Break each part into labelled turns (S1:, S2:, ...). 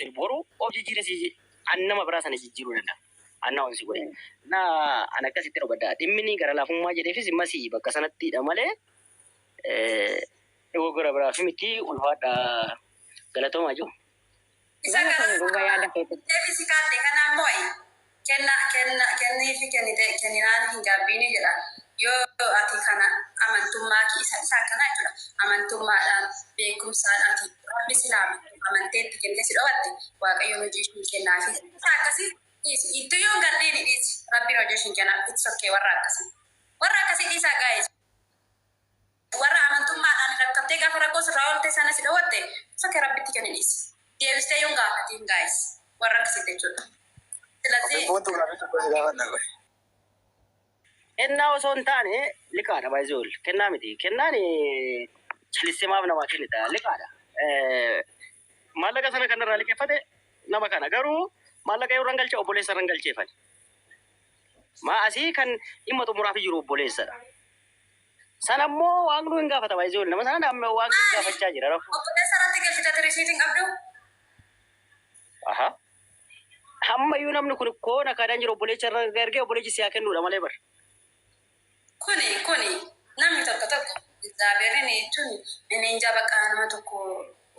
S1: sin boru of jijjiire si an nama biraa sana jijjiiruu danda'a. Anna waan si godhe. Na an akkasitti hubadha. Dhimmi gara laafummaa jedheefis masii bakka sanattidha malee dogoggora biraaf miti, ulfaadha, galatoomaa jiru.
S2: Isa
S3: Galatoomi dhugaa yaada keetii.
S2: Deebisi kaadde kana ammoo kenna kenna kenniifi kennite kenninaan hin gaabbiini jedha. Yoo ati kana amantummaa isa isa akkanaa jechuudha. Amantummaadhaan, beekumsaan ati Rabbi silaa amanteetti kennite si dhowatte, Waaqayyoon hojii ishii kennaafi. Isa akkasii dhiisi. Itti yoo hin gaddiini dhiisi. Rabbiin hojii ishii kennaaf. It's okay warra akkasii. Warra akkasii dhiisaa, guys. Warra amantummaadhaan rakkatee gaafa rakkoo sirraa oolte sana si dhowatte, it's okay, Rabbitti kenni, dhiisi. Deebistee yoo hin gaafatiin, guys. Warra akkasii jechuudha. Silazii
S4: Boontuu gaaffii tokko si gaafadha qoy.
S1: Kennaa osoo hin taane liqaadha baay'ee ol. Kennaa miti. Kennaan callisee maaf namaa kennita? Liqaadha. Maallaqa sana kanarraa liqeeffate nama kana garuu maallaqa yoo irraan galche obboleessa irraan galcheefani. Maa asii kan dhimma xumuraaf jiru obboleessadha. Sana immoo waaqni hin gaafata baay'ee ol. Nama sana amma waaqni gaafachaa jira rakkoo.
S2: Obboleessa irratti galchite risiitiin qabdu?
S1: Aha. Ammayyuu namni kun koon akkaadhaan jiru obboleessa irra ergee obboleessi siyaa kennuudha malee bara.
S2: Kuni namni tokko tokko Egzaabeerin jechuun inni injaa bakka nama tokko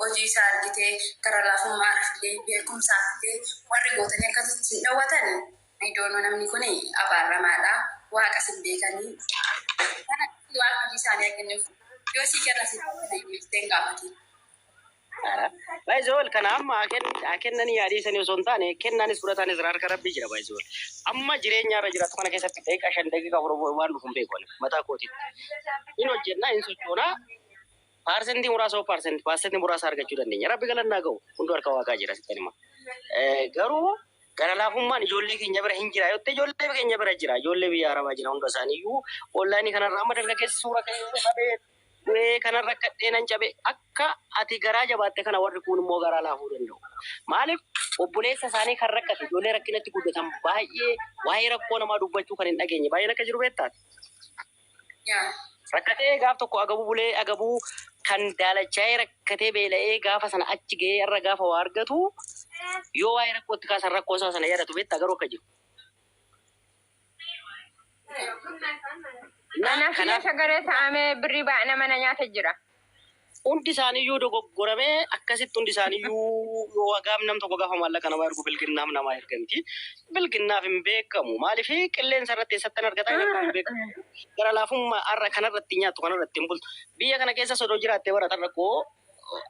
S2: hojii isaa argitee gara laafummaadhaaf illee beekumsaaf illee warri gootanii akkasitti hin dhoowwatan idoonoo namni kun abaaramaadha. Waaqa sin beekanii. Kana waaqa hojii isaanii kennuuf yoo sii kenna si kenna hin gaafatin.
S1: Baay'ee kana amma haa kennanii yaadii osoo hin taane, kennaanis fudhataanis harka Rabbii jira baay'ee. Amma jireenya irra jiraatu kana keessatti daqiiqaa 5, daqiiqaa 4 waan dhufu hin beeku ani mataa kootiitti. Hin hojjennaa, hin sochoonaa, paarsentii muraasa hoo paarsentii muraasa argachuu dandeenya. Rabbi galannaa ga'u, hunduu harka Waaqaa jira sitti hima. Garuu gara laafummaan ijoollee keenya bira hin jira yoo ta'e, ijoollee keenya bira jira. Ijoollee biyya Arabaa jira hunda isaaniiyyuu onlaayinii kanarra amma dargaggeessi suura ka'ee dhabee du'ee kanarra kadhee nan cabe akka ati garaa jabaatte kana warri kun immoo garaa laafuu danda'u. Maaliif obboleessa isaanii kan rakkate, ijoollee rakkinatti guddatan baay'ee, waa'ee rakkoo namaa dubbachuu kan hin dhageenye baay'een akka jiru beektaati. Rakkatee gaaf tokko agabuu bulee agabuu kan daalachaa'ee rakkatee beela'ee gaafa sana achi ga'ee irra gaafa waa argatu yoo waa'ee rakkootti kaasan rakkoo isaa sana yaadatu beektaa garuu akka jiru.
S3: Kanaaf illee sagalee ta'amee birrii baay'ina mana nyaata jira.
S1: Hundi isaaniiyyuu dogoggoramee akkasitti hundi isaaniiyyuu yoo gaaf nam tokko gaafa maallaqa namaa ergu bilginnaaf namaa ergamti. Bilginnaaf hin beekamu. Maaliif qilleensa irratti eessattan argataa hin beekamu. Gara laafummaa har'a kanarratti nyaattu kanarratti hin bultu. Biyya kana keessa sodoo jiraattee baratan rakkoo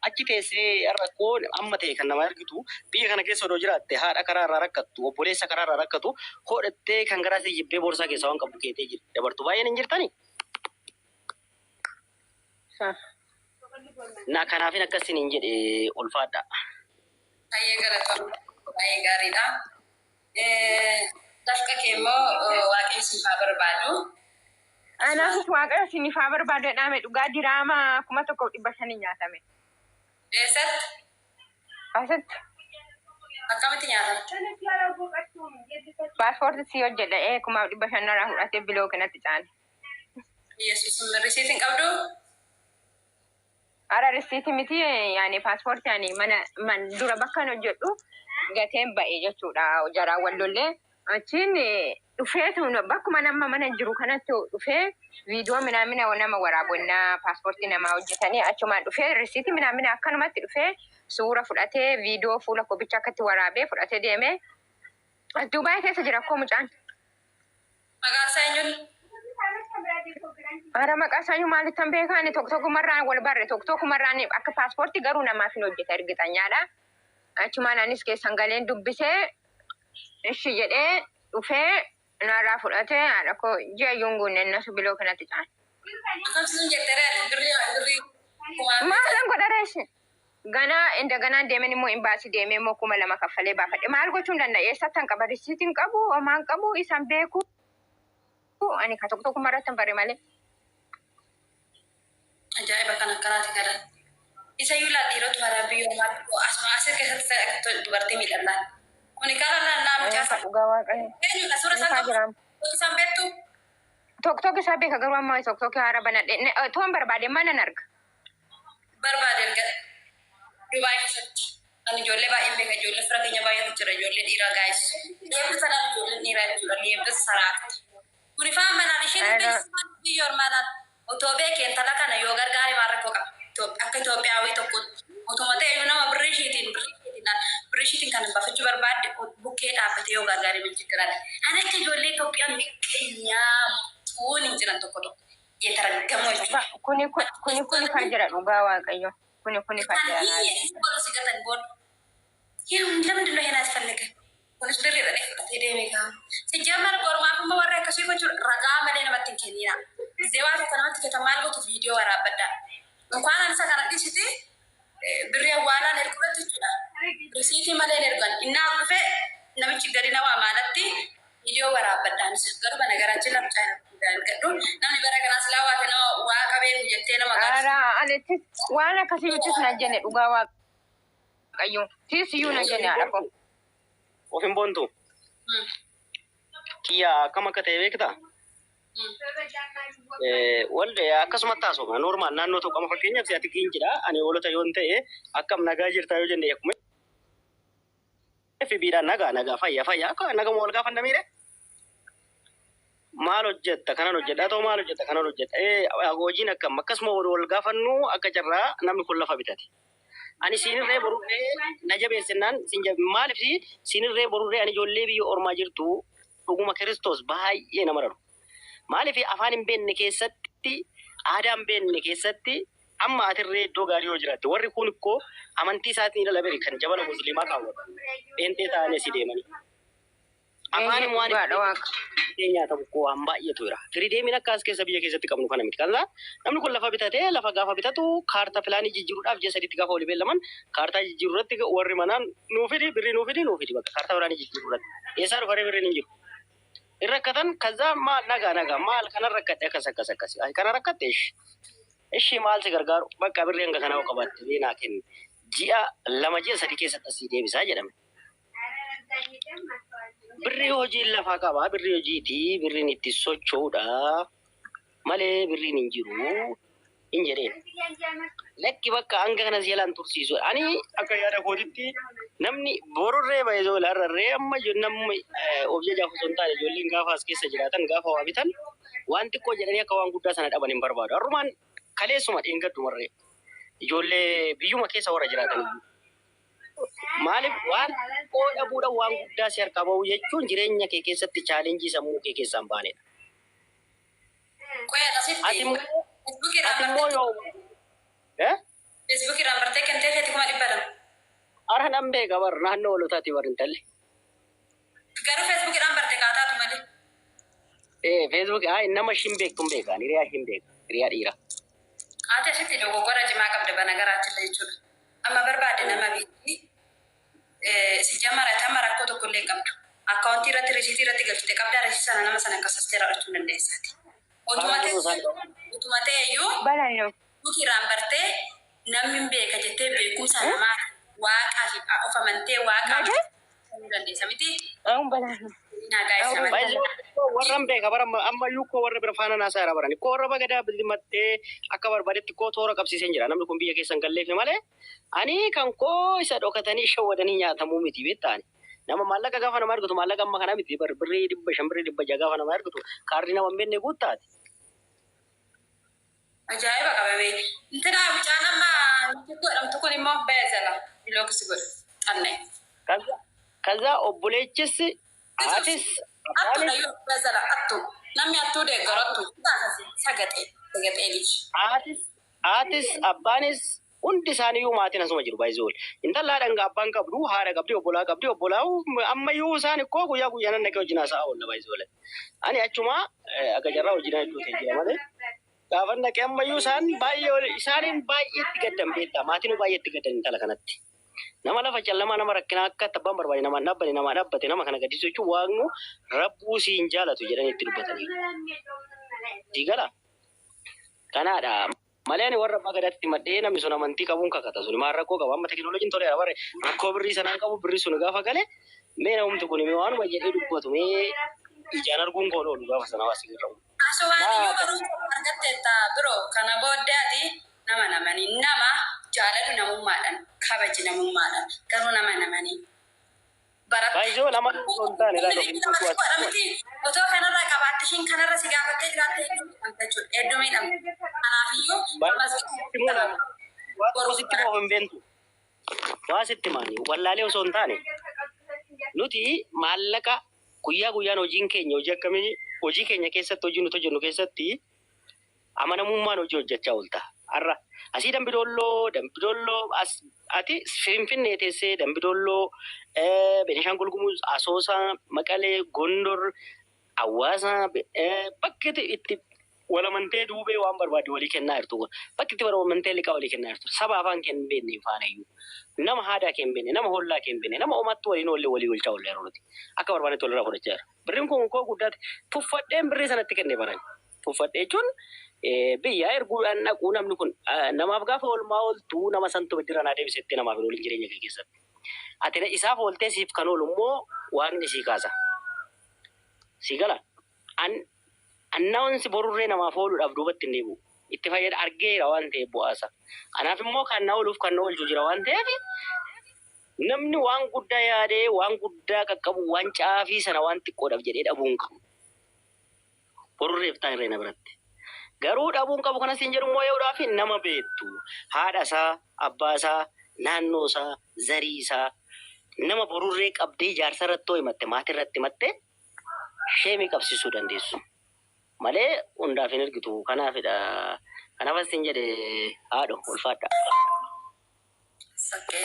S1: achi teessee rakkoo amma ta'e kan nama argitu, biyya kana keessa odoo jiraatte haadha karaa irraa rakkattu, obboleessa karaa irraa rakkatu hodhattee kan garaa si jibbee boorsaa keessa waan qabdu keetee jirti dabartu baay'een hin jirtani. Na kanaafin akkasin hin jedhe, ulfaadha.
S2: Baay'ee galatoomna. Baay'ee gaariidha. Dafqa kee immoo Waaqayyo siif haa barbaadu.
S3: Anaafis Waaqayyo isiniif haa barbaadu jedhame. Dhugaa diraama 1500 nyaatame.
S2: Eessatti?
S3: Asitti.
S2: Akkamitti nyaatame?
S3: Paaspoortii si hojjedha 1500 narraa fudhatee biloo kanatti caale.
S2: Yesuus, risiitiin qabdu?
S3: Ara risiitii miti, yaani paaspoortii ani mana man dura bakka ani hojjedhu gateen ba'e jechuudha, jaraan wal lollee achiin dhufeetu bakkuma nama mana jiru kanatti dhufee viidiyoo minaamina nama waraabonnaa paaspoortii namaa hojjetanii achumaan dhufee risiitii minaamina akkanumatti dhufee suura fudhatee viidiyoo fuula kobicha akkatti waraabee fudhatee deemee as Duubaay keessa jira koo mucaan.
S2: Maqaan isaa eenyuun?
S3: Ara maqaa isaayyuu maalittan beekaa? Ani tokko tokkumarraan wal barre, tokko tokkumarraan akka paaspoortii garuu namaaf hin hojjeta ergixanyaadha. Achumaan anis keessan galeen dubbisee ishi jedhee dhufee narraa fudhatee haadha koo ji'a iyyuu hin guunne innasu biloo kanatti caane.
S2: Akkam siin jette reeti birrii birrii kumaa?
S3: Maalan godha reeshi? Ganaa indaganaan deemen immoo imbaasii deemee immoo 2000 kaffalee baafadhe. Maal gochuun danda'a? Eessattan qaba? Risiitiin qabu, homaan qabu, isaan beeku. Ani ka tokko tokkummaa irratti hin bare malee.
S2: Ajaa'iba kan akkanaati galan. Isa iyyuu laal, dhiirota maraa biyya ormaatti asuma asir keessatti ta'e dubartii miidhan. Kuni kara lallaa mucaa
S3: Ka dhugaa Waaqayyo.
S2: Eenyudha suura isaan
S3: Dhufaa
S2: qabu?
S3: jiraam.
S2: Isaan beektu?
S3: Tokko tokko isaa beeka garuu amma tokko tokko haara banadhe. Toon barbaade mana nan arga.
S2: Barbaade erga Dubaay keessatti. Ani ijoollee baay'een beeka, ijoollee fira keenya baay'eetu jira, ijoollee dhiiraa gaayis. Leebbi sanaan ijoolleen dhiiraa jechuudha, leebbi saraafti. Kun ifaan manaan isheen beeksisaan biyya ormaadhaan otoo beekee intala kana yoo gargaare maal rakkoo qaba? Akka Itoophiyaawii tokkotti otuma ta'e iyyuu nama birrii ishiitiin birrii ishiitiin birrii ishiitiin kan baafachuu barbaadde bukkee dhaabbatee yoo gargaare min chikkiraadha. Ani akka ijoollee Itoophiyaa miqqeenyaa murtuun hin jiran tokko tokko. Yetaraggamoo jechuudha.
S3: Kuni kuni kuni kan jira dhugaa Waaqayyo. Kuni kuni kan jira laata.
S2: ሲገጠን ቦል ለምንድን ነው ይሄን ያስፈለገ? Kunis birriidha fudhatee deeme kaa. Sijjamar gormaafuma warra akkasii gochuun ragaa malee namatti hin kennina. Zee waa tokko namatti kennan maal gootu viidiyoo waraabbadha. Inkwaan ani isa kana dhiisiti birrii awwaalaan erguudhaatti jechuudha. Risiitii malee hin ergan. Innaa dhufee namichi gadi nama maalatti viidiyoo waraabbadhaan garuu bana garaachi lamcaa gadhu namni bara kanaas laa waa nama waa qabeeku jettee nama gaafata.
S3: Ara ani tis waan akkasii tis na jenne dhugaa Waaqayyo. Tis iyyuu na jenne haadha koo.
S1: Of hin boontu. Kiyya akkam akka ta'e beektaa? Walde akkasumatti haasofna. Normal naannoo tokko amma fakkeenyaaf si ati giinjidha. Ani hoolota yoon ta'e akkam nagaa jirtaa yoo jenne akkuma FBdhaan nagaa nagaa fayya fayya akka nagama wal gaafannamiire. Maal hojjetta kanan hojjedha ta'u maal hojjetta kanan hojjedha. Hojiin akkam akkasuma wal gaafannu akka carraa namni kun lafa bitate. Ani siinirree borurree na jabeessinnaan siin maaliif siinirree borurree ani ijoollee biyya ormaa jirtu dhuguma Kiristoos baay'ee nama raru. Maaliif afaan hin beekne keessatti aadaa hin beekne keessatti amma atirree iddoo gaarii yoo jiraatte warri kun ikkoo amantii isaatiin ila beri kan jabana musliimaa kaawwatu. Pheenxee ta'anii asii deemanii. Afaan waan
S3: Dhugaadha Waaqa.
S1: nyaatamu koo waan baay'eetu jira. Firiideemiin akka as keessa biyya keessatti qabnu kana miti. Kanaaf namni kun lafa bitatee lafa gaafa bitatu kaartaa pilaanii jijjiiruudhaaf ji'a 3tti gaafa walii beellaman kaartaa jijjiiruu irratti warri manaan nuu fidi birrii nuu fidi nuu fidi bakka kaartaa pilaanii jijjiiruu irratti. Eessaa dhufaree birriin hin jiru. Hin rakkatan kaza maal nagaa nagaa maal kana rakkadhe akkas akkas akkas kana rakkatte ishi. Ishi maal si gargaaru bakka birrii hanga kanaa qabaatte mee naa kenni. Ji'a 2 ji'a 3 keessatti asii deebisaa jedhame. Birrii hojiin lafaa qabaa birrii hojiiti birriin itti socho'uudha malee birriin hin jiru hin jedheen. Lakki bakka hanga kana jalaan tursiisu. Ani akka yaada kootitti namni borurree bahee larrarree amma namni of jajaaf osoo hin taane ijoolleen gaafa as keessa jiraatan gaafa waa bitan waan xiqqoo jedhanii akka waan guddaa sana dhaban hin barbaadu. Har'umaan kaleessuma dheengaddumarree ijoollee biyyuma keessa warra jiraatan. Maaliif waan xiqqoo dhabuudhaan waan guddaa si harkaa bahu jechuun jireenya kee keessatti challenge sammuu kee keessaa hin baanedha.
S2: Qoyaa asitti
S1: Ati immoo yoo
S2: Feesbuuk irraan bartee kentee feeti 200,000.
S1: Ara nan beeka bar naannoo walotaati bar intalli.
S2: Garuu Feesbuuk irraan bartee kaataatu malee.
S1: Facebook ay nama ishiin beektu hin beeka hiriyaa ishiin beeka hiriyaa dhiira.
S2: Ati asitti dogoggora cimaa qabda bana garaachilla jechuudha. Amma barbaade nama beekti si jamara tama rakkoo tokko illee hin qabdu. Akkaawuntii irratti risiitii irratti galchite qabdaa risiitii sana nama sana akkasasteera dhachuu hin dandeessaati. Utuma ta'e iyyuu
S3: Balanno.
S2: Feesbuuk irraan bartee namni hin beeka jettee beekumsa namaa waaqaa fi of amantee waaqaa
S3: Maal?
S2: hin dandeessa miti.
S3: Aun balanno.
S2: Nagaa isa malee.
S1: Warra hin beeka bara amma iyyuu koo warra bira faana naasaa jira barani. Koo warra bagadaa mattee akka barbaadetti koo toora qabsiisee jira. Namni kun biyya keessa hin galleefi malee ani kan koo isa dhokatanii shawwadanii nyaatamuu miti beektaani. Nama maallaqa gaafa nama argatu maallaqa amma kanaa miti birrii 500 birrii 600 gaafa nama argatu kaardii nama hin beekne guuttaati.
S2: Ajaa'iba qabame. Intina mucaan amma godhamtu kun immoo beezala bilooks godhu xanne.
S1: Kaza obboleechis haatis
S2: Attu dhayyuu beezala attu namni attuu deeggaru attu sagaxee sagaxee liji.
S1: Haatis abbaanis hundi isaaniiyyuu maatiin asuma jiru baay'ee oolu. Intala haadha abbaan qabdu haadha qabdi obbolaa qabdi obbolaa ammayyuu isaan ikkoo guyyaa guyyaan naqee wajjin haasa'aa oolla baay'ee oolan. Ani achuma akka jarraa wajjin hedduu ta'e jira malee. Gaafa naqee ammayyuu isaan baay'ee isaaniin baay'ee itti gaddan beektaa maatiin baay'ee itti gaddan intala kanatti. Nama lafa callamaa nama rakkinaa akka abbaan barbaade namaan dhaabbate namaa dhaabbate nama kana gaddisuu jechuun waaqnu rabbuu siin jaalatu jedhanii itti dubbatanii. Diigala. Kanaadha. Malee ani warra abbaa gadaatti madhee namni sun amantii qabuun kakata sun maal rakkoo qaba amma teekinooloojiin toleera bare rakkoo birrii sanaan qabu birrii sun gaafa gale mee namumti kun mee waanuma jedhee dubbatu mee ijaan arguun koon oolu gaafa sana waa sirra.
S2: Asowaan iyyuu barumsa argatteetta biroo kana booddee ati nama namanii nama Jaaladhu namummaadhaan, kabaji namummaadhaan, garuu nama namanii. Barattu.
S1: Baay'isoo nama osoo hin taane laata ofiin
S2: Miti otoo kanarraa qabaatte ishiin kanarra si gaafattee jiraatte hedduu miidhamta jechuudha. Hedduu miidhamta. Kanaafiyyuu
S1: Waa tokko sitti moo hin beentu. Waa sitti maani wallaalee osoo hin taane nuti maallaqa guyyaa guyyaan hojiin keenya hojii akkamii hojii keenya keessatti hojii nuti hojjennu keessatti amanamummaan hojii hojjechaa oolta. Har'a asii Dambidolloo, Dambidolloo as ati Finfinnee teessee Dambidolloo, Beenishaangul Gumuz, Asoosaa, Maqalee, Gondor, Hawaasaa bakki itti walamantee duubee waan barbaade walii kennaa jirtu. Bakki itti walamantee liqaa walii kennaa jirtu. Saba afaan kee hin beekne faana iyyuu. Nama aadaa kee hin beekne, nama hollaa kee hin beekne, nama omaatti waliin oolle walii oolchaa oolle yeroo nuti. Akka barbaadetti walirraa fudhachaa jira. Birriin kun koo guddaati. Tuffadheen birrii sanatti kenne baran. Tuffadhee jechuun biyya erguudhaan dhaquu namni kun namaaf gaafa oolmaa ooltu nama santu biddira naa deebisetti namaaf hin oolin jireenya kee keessatti. Ati isaaf ooltee siif kan oolu immoo waaqni sii kaasa. Sii gala. Annaawwansi borurree namaaf ooluudhaaf duubatti hin deebi'u. Itti fayyada argeera waan ta'eef bu'aasa. Kanaaf immoo kan na ooluuf kan na oolchu jira waan ta'eef namni waan guddaa yaadee waan guddaa qaqqabu waan caafii sana waan xiqqoodhaaf jedhee dhabuu hin qabu. Borurreef ta'an irree na biratti. Garuu dhabuun qabu kanas hin jedhu immoo yeroodhaaf nama beektu. Haadha isaa, abbaa isaa, naannoo isaa, zarii isaa nama borurree qabdee ijaarsa irratti hoo himatte maatii irratti himatte sheemii qabsiisuu dandeessu. Malee hundaaf hin ergitu. Kanaafidha. Kanaaf as hin jedhe haadho ulfaadha.
S2: Okay.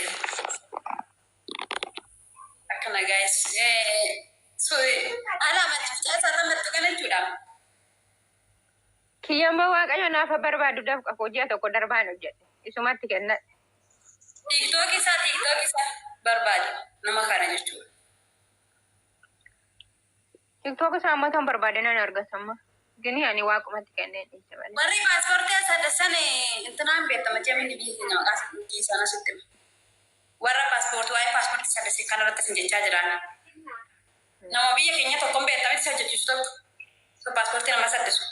S2: Akkana guys. So ala mucaa isaarra maxxu kana jechuudha.
S3: Kiyyammoo Waaqayyo naafa barbaadu dafqa koo ji'a tokko darbaan hojjedhe. Isumatti kennadhe.
S2: TikTok isaa barbaade nama kana jechuudha.
S3: TikTok isaa ammoo tan barbaade nan argatamma. Gini ani waaqumatti kennee dhiise malee.
S2: Warri paaspoortii sadassan intinaan beektama jemini biyya keenya maqaa isaan asitti hima. Warra paaspoortii waa'ee paaspoortii sadassan kanarratti isin jechaa jiran. Nama biyya keenya tokkoon beektamatti isa hojjechiisu tokko. Paaspoortii nama saddesu.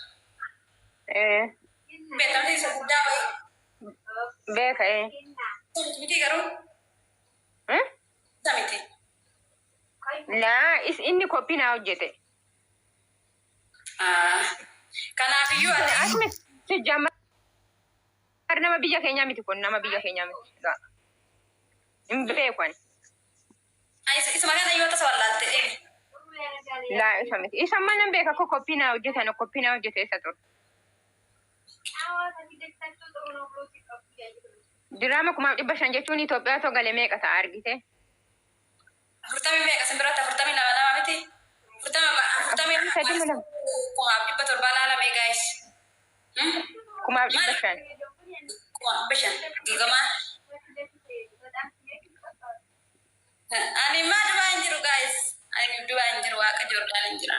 S2: Beektamatti isa guddaa wayii.
S3: Beeka ee.
S2: Miti garuu isa miti.
S3: Laa inni koppii naa hojjete.
S2: Kanaafiyyuu ati
S3: Asmi sijjaamar nama biyya keenyaa miti kun, nama biyya keenyaa miti. Hin beeku ani.
S2: Isuma kana yoo tasa wallaalte eegi.
S3: Laa, isa miti. Isa amma nan beeka, akka koppii naa hojjetan, koppii naa hojjete isa ture. Diraama 5,500 jechuun Itoophiyaa too galee meeqa ta'a argite?
S2: 40 meeqa simbirratti? 42 lama miti? 40 40
S3: 43 lama.
S2: 700 laalame guys.
S3: 5,500.
S2: 5,500 gigamaa. Ani maa Dubaa hin jiru guys. Ani Dubaa hin jiru, waaqa Joordaan hin jira.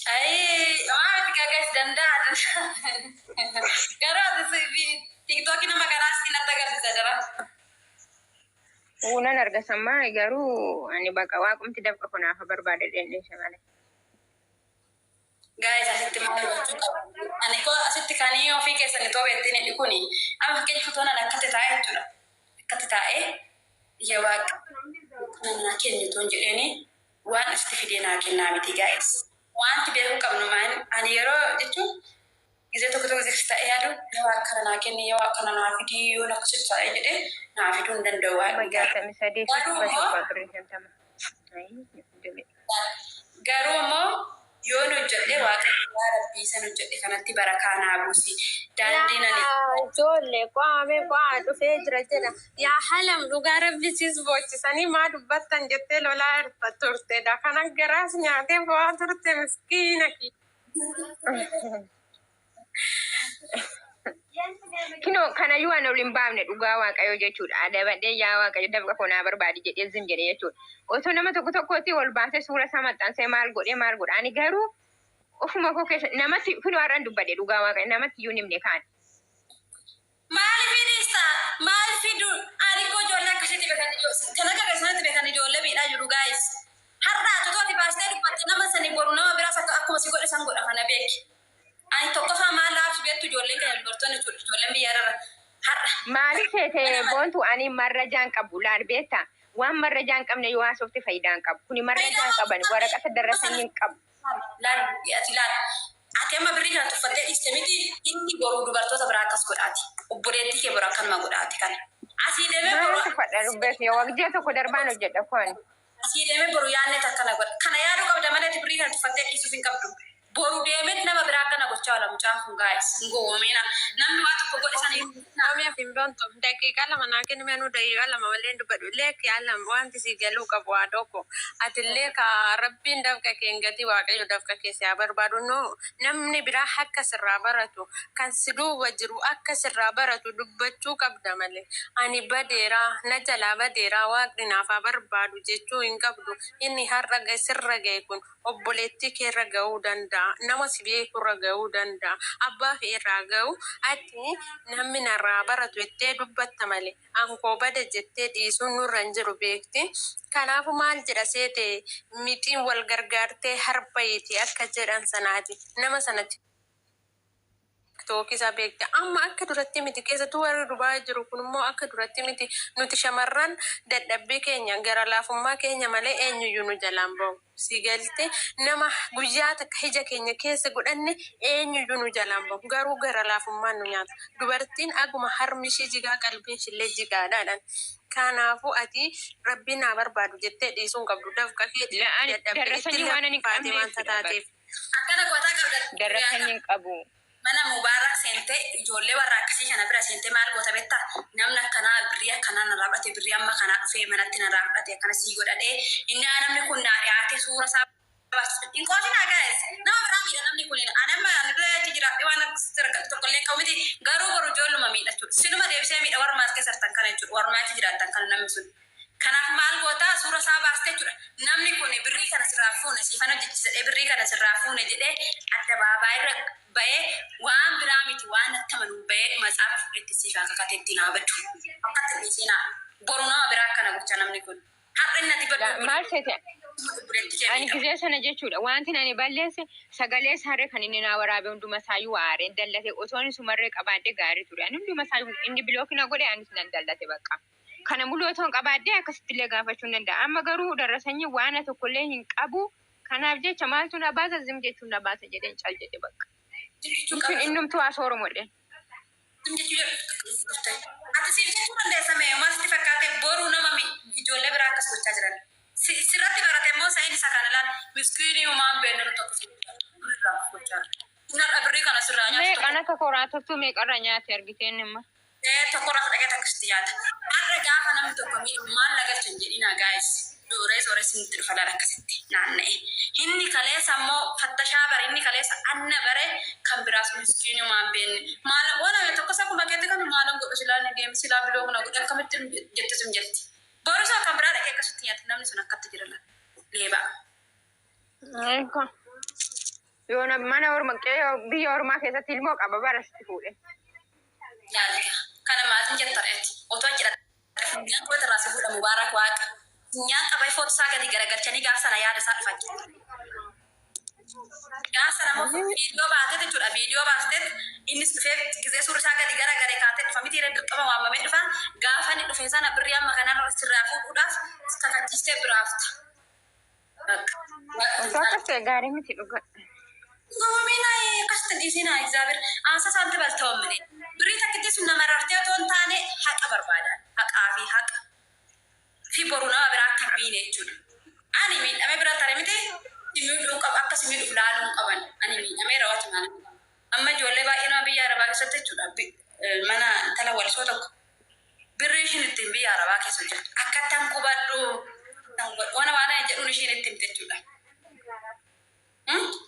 S2: Ayi, maa miti gaa guys, danda'a. Garuu ati TikTokii nama kanaa si natti agarsiisa jira.
S3: Nan argasammaa, garuu ani baqa waaqumti dafqa kunaafa barbaade dheendheeshe malee.
S2: Guys, asitti maal gochuu qabu? Ani koo asitti kan ofii keessanii too beektiin hidhi kuni amma fakkeenya fotoon ani akkatti taa'ee jechuudha. Akkatti taa'ee yaa waaqa kana naa kennitu jedheeni waan asitti fidee naa kennaa miti guys. Wanti beekuu qabnu maal, ani yeroo jechuun gizee tokko tokko gizee ta'ee yaadu, yoo akkana naa kenni, yoo akkana naa fidii, yoo akkasitti taa'ee jedhee naa fiduu hin danda'u waan.
S3: 63 fi 750.
S2: Garuu immoo yoon hojjedhe, waaqa yaa rabbii san hojjedhe kanatti barakaa naa buusi. Daandiin ani
S4: Yaa ijoollee, qo'amee qo'aa dhufee jira jedha. Yaa halam, dhugaa rabbi sis boochisanii maa dubbattan jettee lolaa irra turtedha. Kana garaas nyaatee bo'aa turte, miskiina.
S3: Kinoo kanayyuu ani ol hin baafne, dhugaa waaqayyo jechuudha. Adabadhee yaa waaqayyo dafqa koo naa barbaadi jedhee zim jedhe jechuudha. Otoo nama tokko tokkotti ol baasee suura isaa maxxansee maal godhee maal godha. Ani garuu ofuma koo keessa namatti kunoo har'an dubbadhe, dhugaa waaqayyo namatti iyyuu hin himne kaan.
S2: Maaliif dhiista? Maal fidu? Ani koo ijoollee akkasitti beekan, kan akka keessanitti beekan ijoollee miidhaa jiru guys. Har'a ati otoo ati baastee dubbatte nama sani boru nama biraas akka
S3: Seete Boontu, ani marrajaan qabu laal beektaa? Waan marrajaan qabne yoo haasofte faayidaan qabu. Kuni marrajaan qaban waraqata darrasan hin qabu.
S2: Laal, ati laal. Ati amma birrii kana tuffattee dhiiste miti, inni boruu dubartoota biraa akkas godhaati. Obboleettii kee boru akkanuma godhaati kana. Asii deemee
S3: Maal
S2: boru
S3: tuffadha dubbeef yoo waqtii tokko darbaan hojjedha kun.
S2: Asii deemee boru yaadne akkana godha. Kana yaaduu qabda malee ati birrii kana tuffattee dhiisuuf hin qabdu. Boru deemee nama biraa akkana gochaa oola mucaan kun, gaa'es. Hin gowwoomina. Namni waa tokko godhe sana hin
S4: Oomiyaa fi Boontu, 2 daqiiqaa naa kenni, anuu 2 daqiiqaa malee hin dubbadhu. Leek yaalam, wanti si galuu qabu haa tokko. Atillee ka Rabbiin dafqa kee hin gatii, Waaqayyo dafqa kee si haa barbaadu. No, namni biraa akka sirraa baratu, kan si duuba jiru akka sirraa baratu dubbachuu qabda malee. Ani badeeraa, na jalaa badeeraa, Waaqni naaf haa barbaadu jechuu hin qabdu. Inni har'a sirra ga'e kun obboleettii keerra ga'uu danda'a. Nama si beekurra ga'uu danda'a. Abbaa fe'erraa ga'u, ati namni narraa baratu jettee dubbatta malee ankoo bada jettee dhiisuun nurra hin jiru, beekti. Kanaafuu maal jedha seete, mixiin wal gargaartee harbayeeti akka jedhan sanaati. Nama sanatti TikTok isaa beekte. Amma akka duratti miti, keessattuu warri Dubaa jiru kun immoo akka duratti miti. Nuti shamarran dadhabbii keenya, gara laafummaa keenya malee eenyuyyuu nu jalaan bahu. Si galte, nama guyyaa takka ija keenya keessa godhanne eenyuyyuu nu jalaan bahu. Garuu gara laafummaan nu nyaata. Dubartiin aguma harmi ishii jigaa, qalbiin ishillee jigaadhaadhaan. Kanaafuu ati Rabbiin naa barbaadu jettee dhiisuu hin qabdu. Dafqa keetii
S3: La'aan
S4: dadhabbii
S3: darrasanyii
S4: itti
S3: waan ani hin
S4: laffaate
S3: qabneef
S4: wanta taateef.
S2: Akkana gootaa qabda.
S3: Darrasanyii hin qabu.
S2: Mana Mubaarak seentee, ijoollee warra akkasii kana bira seentee maal goota beektaa? Namni akkanaa birrii akkanaa narraa fudhate, birrii amma kanaa dhufee manatti narraa fudhate, akkana sii godhadhee, inni namni kun naa dhiyaate suura isaa hin qoosinaa gaa'es. Nama biraa miidha namni kun. Ani amma ani dura achi jiraadhe waan akkasitti rakkatu tokko illee qabu miti, garuu boru ijoolluma miidha jechuudha. Sinuma deebisee miidha warra maas keessa jirtan kana jechuudha. Warra achi jiraattan kana namni sun. Kanaaf maal gootaa, suura isaa baastee jechuudha. Namni kun birrii kana sirraa fuune, siifan hojjechiisadhee birrii kana sirraa fuune jedhee addabaabaayii irra bahee, waan biraa miti, waan natti amanu bahee matsaafa fudhetti siif haa kakateetti naa baddu. Akkatti dhiisinaa. Boru nama biraa akkana gocha namni kun. Har'a inni ati baddu
S3: Maal seete
S2: obboleetti kee
S3: ani
S2: miidhamu.
S3: Gizee sana jechuudha wanti ani balleesse, sagalee isaarree kan inni naa waraabe hunduma isaayyuu aareen dallate. Osoo inni sumarree qabaadhe gaarii ture. Ani hunduma isaayyuu inni block na godhe, anis nan dallate bakka. Kana muluu otoo hin qabaadhe akkasitti illee gaafachuu hin danda'a. Amma garuu darrasanyii waan tokkollee hin qabu. Kanaaf jecha maaltu na baasa, zim jechuun na baasa jedheen cal jedhe bakka.
S2: Jechuu
S3: Jechuun
S2: qabda.
S3: innumtuu haasoo Oromoodhe.
S2: Jechuu ati siif jechuu dandeessa mee maal sitti fakkaate, boruu nama ijoollee biraa akkas gochaa jiran. Sirratti barate immoo sa'in isa kana laal, miskiinii uumaan beeknu tokko irraa gochaa jira. Narra birrii kana sirraa nyaatu
S3: Meeqan
S2: tokko.
S3: akka koraatoftuu meeqarra nyaate argiteen imma.
S2: Tokkorraa dhaqee akkasitti nyaata. Har'a gaafa namni tokko miidhu maal na galchan jedhina gaayis. Zooree zooree sinitti dhufa laala akkasitti naanna'e. Inni kaleessa immoo fattashaa bare, inni kaleessa anna bare, kan biraas miskiinii waan beekne. Maal waan ame tokko isa akkuma keetti kan maalan godhu, silaa ni deemi, silaa biloo kana godhe akkamitti jette sun jetti. Boru isaa kan biraa dhaqee akkasitti nyaata, namni sun akkatti jira laala. Leebaa.
S3: Yoona mana orma qe'ee biyya ormaa keessatti ilmoo qaba bara sitti fuudhe.
S2: Yaalika. Kana maatiin jetta reeti. Otoo achi dhaqee funyaan qoota irraa si fuudha Mubaarak Waaqa. Funyaan qabee foota isaa gadi garagalchanii gaafa sana yaada isaa dhufa jechuudha. Gaafa sana immoo viidiyoo baatee jechuudha. Viidiyoo baastee innis dhufee gizee suurri isaa gadi garagale kaatee dhufa miti, dirqama waamamee dhufa. Gaafa inni dhufe sana birrii amma kanarra sirraa fuudhuudhaaf kakachiistee biraafta.
S3: Osoo akkas ta'e gaarii miti dhuga.
S2: Gowwoomina akkasitti dhiisinaa, Egzaabeer aansa isaatti balta'oomine. Birrii takkitti sun nama rartee otoo hin taane haqa barbaadan. Haqaa fi haqa. Fi boru nama biraa akka hin miine jechuudha. Ani miidhamee bira tare miti, si miidhuu qaba, akka si miidhuuf laaluu hin qaban. Ani miidhamee raawwatu maal. Amma ijoollee baay'ee nama biyya Arabaa keessatti jechuudha. Mana intala walisoo tokko birrii ishiin ittiin biyya Arabaa keessa hojjettu. Akka tan qubadhu waan waan jedhuun ishiin itti himte jechuudha.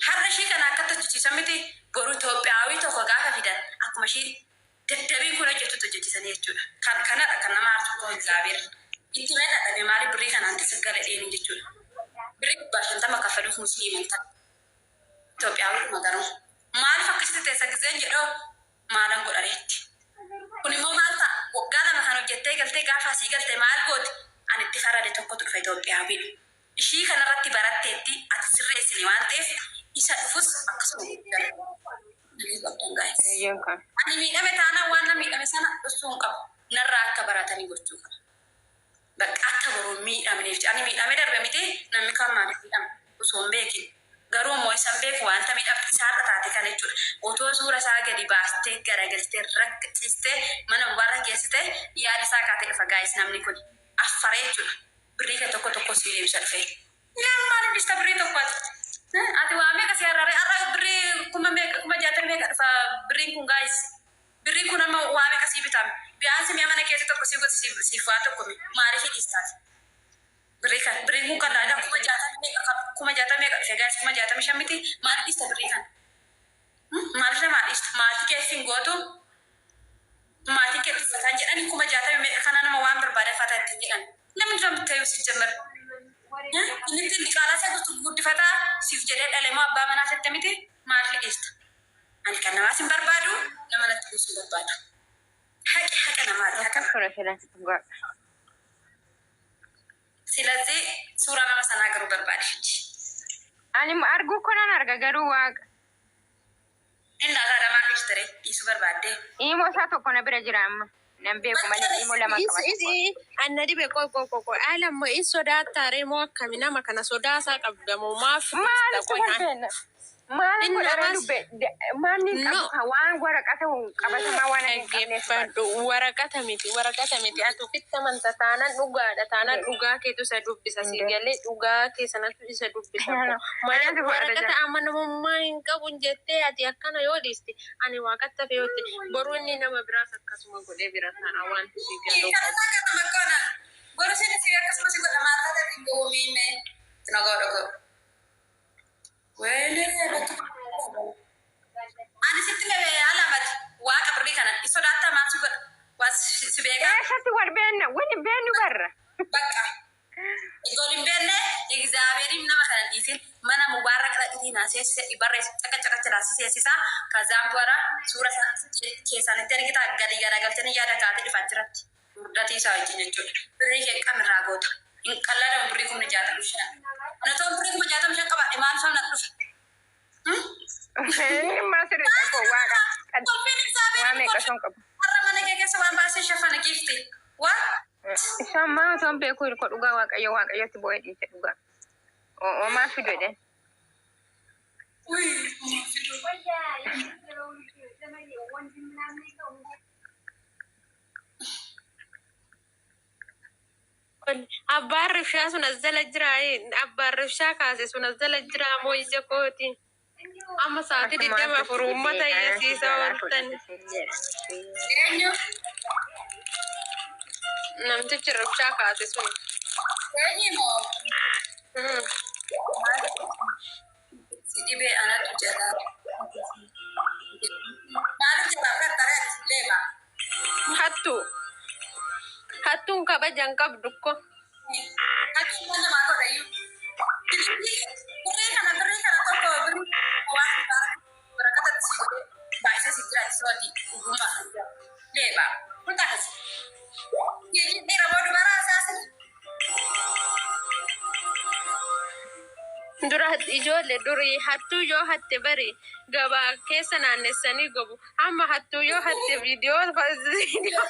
S2: Har'a ishii kana akkatti hojjechiisan miti, boru Itoophiyaawii tokko gaafa fidan akkuma ishii daddabiin kun hojjetutti hojjechiisanii jechuudha. Kan kanadha kan nama aarsu koo Egzaabeer. Itti mee dhadhabe maaliif birrii kanaan tasaggala dheeni jechuudha. Birrii 150 kaffaluuf musliiman ta'a. Itoophiyaawii garuu. Maaliif akkasitti teessa gizeen jedhoo maalan godhareetti. Kun immoo maal ta'a? Waggaa 2 kan hojjettee galtee, gaafa asii galte maal gooti? Ani itti farade tokkotu dhufa Itoophiyaawii. Ishii kanarratti baratteetti, ati sirreessine waan ta'eef isa dhufus akkasuma godhuu qabdan, guys.
S3: Eeyyeen kan.
S2: Ani miidhame taanaan waan na miidhame sana dhoksuu hin qabu. Narraa akka baratanii gochuu qaba. Bakka akka boruu miidhamneef ani miidhamee darbe miti, namni kaan maaliif miidhama osoo hin beekin. Garuu immoo isan beeku wanta miidhamte isaarra taate kana jechuudha. Otoo suura isaa gadi baastee garagaltee rakkacistee mana warra geessite yaada isaa kaatee dhufa, guys, namni kun affaree jechuudha. Birrii kee tokko tokko sii deebisa dhufee. Yaa, maaliif dhista birrii tokko ati? Ati waa meeqa si hararee har'a birrii 60,000, 60,000 meeqa dhufa birriin kun, guys? Birriin kun amma waa meeqa sii bitame? Biyaansi mi'a mana keessa tokko sii gosi siif waa tokko mi? Maaliif dhiistaati? Birrii kan birriin kun kan laalaa 60,000 meeqa, kan 60,000 meeqa dhufe, guys? 65,000 miti? Maaliif dhiista birrii kana? Maaliif namaa dhiista? Maatii kee hin gootu? Maatiin kee tuffataan jedhani 60,000 meeqa kana nama waan barbaade fataa ittiin jedhan. Namni dura ta'uu si jammar. Inni ittiin diqaalaa isa guddifataa siif jedhee dhale moo abbaa manaa sitti miti? Maaliif dhiista? Ani kan namaas hin barbaadu, nama natti buusu hin barbaadu. Haqi haqa namaati. Haqa.
S3: Akkas ture filan dhugaa.
S2: Silazii suuraa nama sanaa garuu barbaade.
S3: Ani arguu konan arga garuu waaqa.
S2: Inni laataa namaa dhiistere dhiisuu barbaadde.
S3: Imo isaa tokko na bira jira amma. Nan beeku malee imo lama qaba.
S4: Isi anna dhibe, qoy qoy qoy qoy, alammo in sodaattaaree moo akkami? Nama kana sodaasaa qabdamoo maaf?
S3: Maalitti wal beekna? Maal
S4: Inni
S3: godhara
S4: namaas-
S3: dubbe maanni
S4: No.
S3: qabu ka waan waraqata qabatamaa waan ani hin qabneef.
S4: Dhaggeeffadhu, waraqata miti, waraqata miti. Ati ofitti amanta taanaan dhugaadha, taanaan dhugaa keetu isa dubbisa, si galee? Dhugaa kee sanatu isa dubbisa. Malee
S3: Anatu fudhata
S4: waraqata
S3: jira.
S4: amanamummaa hin qabu jettee ati akkana yoo dhiiste, ani waaqatti hafe yoo ta'e, boruu inni nama biraas akkasuma godhee bira ta'a wanti si galuu
S2: Kan
S4: qabu.
S2: isaa kana makkoonaan. Boru sin si akkasumas godha, maal taate hin gowwomiime. Nagoo dhugoo. Weelee. Ani sitti mebe alamati waaqa birrii kana sodaattaa maal si godha? Waan si beekaa.
S3: Eessatti wal beenna? Wal hin beennu barra.
S2: Bakka. Ijoon hin beekne egzaabeeriin nama kana dhiisin, mana mubaarak dhaqitii naa seessise, barreessa caqa caqa naa seessisa. Kazaan በኋላ suura keessanitti argita, gadi garagalchanii yaada kaatee dhufaa jiratti. Murdatii isaa wajjin jechuudha. Birrii kee qamirraa goota. Hin qalladamu birrii 65,000. Ana ta'uun birrii 65,000 qabaadhe maal sabna dhufe?
S3: Maal sirrii qabu waaqa.
S2: Kolfiin
S3: Waa
S2: egzaabeeriin
S3: meeqa
S2: kolfi.
S3: son qabu.
S2: Har'a mana kee keessa waan baasee shafana giifti. Waa?
S3: Isaan maa otoo hin beeku hirko dhugaa waaqayyo waaqayyotti bo'ee dhiise dhugaa. Oomaa fidu jedheen.
S2: Uy, fiduu.
S4: Abbaan rifshaa sun as jala jira. Abbaan rifshaa kaase sun as jala jira moo ija kooti. Amma sa'aatii 24 uummata iyyasiisa ooltan.
S2: Eenyu?
S4: Namtichi rifshaa kaase sun.
S2: Eenyu moo?
S4: Hmm.
S2: Si dhibee anatu jala. Maaliif jalaa fudhatta leema?
S4: Hattu. Hattuun kabaja hin qabdu ko.
S2: Hattuun maal namaa godha iyyuu? Birrii kana tokko birrii waan barakatatti si godhee baay'isee si jiraachisuuti dhuguma leeba. Kun taasisa. Dhiira moo dubara asaasni?
S4: Dura ijoollee durii hattuu yoo hatte bari gabaa keessa naannessanii gobu. Amma hattuu yoo hatte viidiyoo viidiyoo.